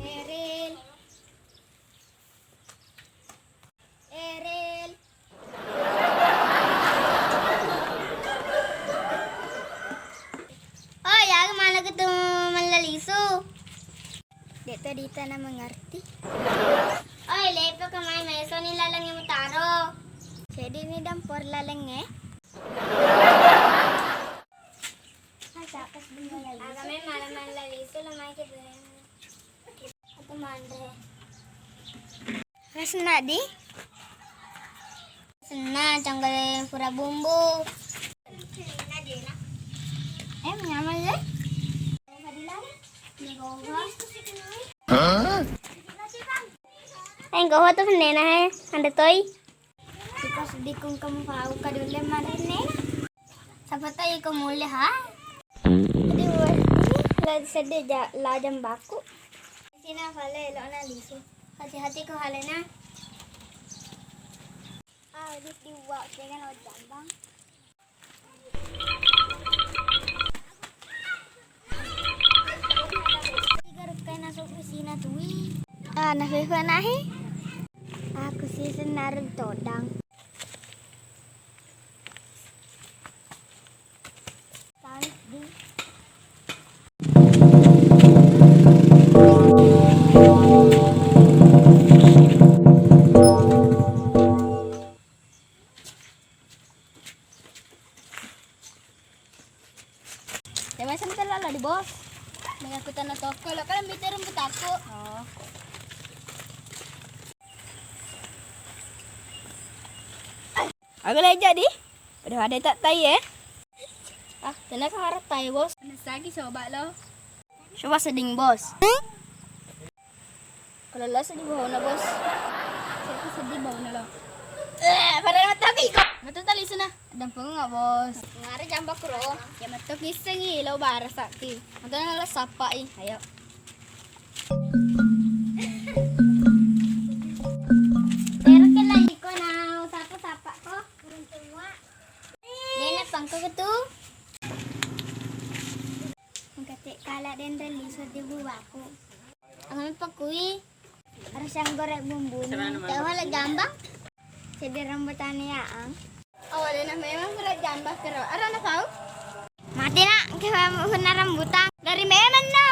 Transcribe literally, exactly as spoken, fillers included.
Eril. Eril. Oh, ya, kemana ketemu Mallalisu? Dek tadi tanah mengerti. Oi, lepe ke mai meso ni laleng yang mutaro. Jadi ini dampor laleng, eh? Agame malam-malam lisu lo mai ke beng. Aku manre. Resna di? Senna canggale pura bumbu. Eh, nyaman le? Hah? Eh, goho tu senena he, ande toi. Iko seddi kung kamu pau kadulle marenne. Sapa tahu iko mulle ha? Jadi wes ini la seddi ja la jambaku. Sina pale lo na lisu. Hati-hati ko halena. Ah, di diwa kena lo jambang. Tiga rukkai nasuk mesina tui. Ah, nafefa nahi. Aku sisen nareng todang. Tarik di. Tema sen kelala di bos. Mengaku tanah toko lo kan mite rumput aku. Oh. Aku lagi jadi. Udah ada tak tai ya? Ah, tenang harap tai bos. Nasagi coba lo. Coba seding bos. Kalau lo sedih bau na bos. Saya tuh sedih bau na lo. Eh, pada mata aku iko. Mata tali sana. Dampeng nggak bos? Ngare jambak ro. Ya mata pisang i lo bara sakti. Mata lo sapa i. Ayo. Terus kan lagi ko na sapa sapa ko. Dena pangko tu. Engka cek kala denre lisu di buaku. Aku pakui. Harus yang goreng bumbu ni. Tahu lah jambang. Jadi rambutan ya ang. Awalnya memang berat jambang kero. Ada nak tahu? Mati nak, kita guna rambutan. Dari memang no.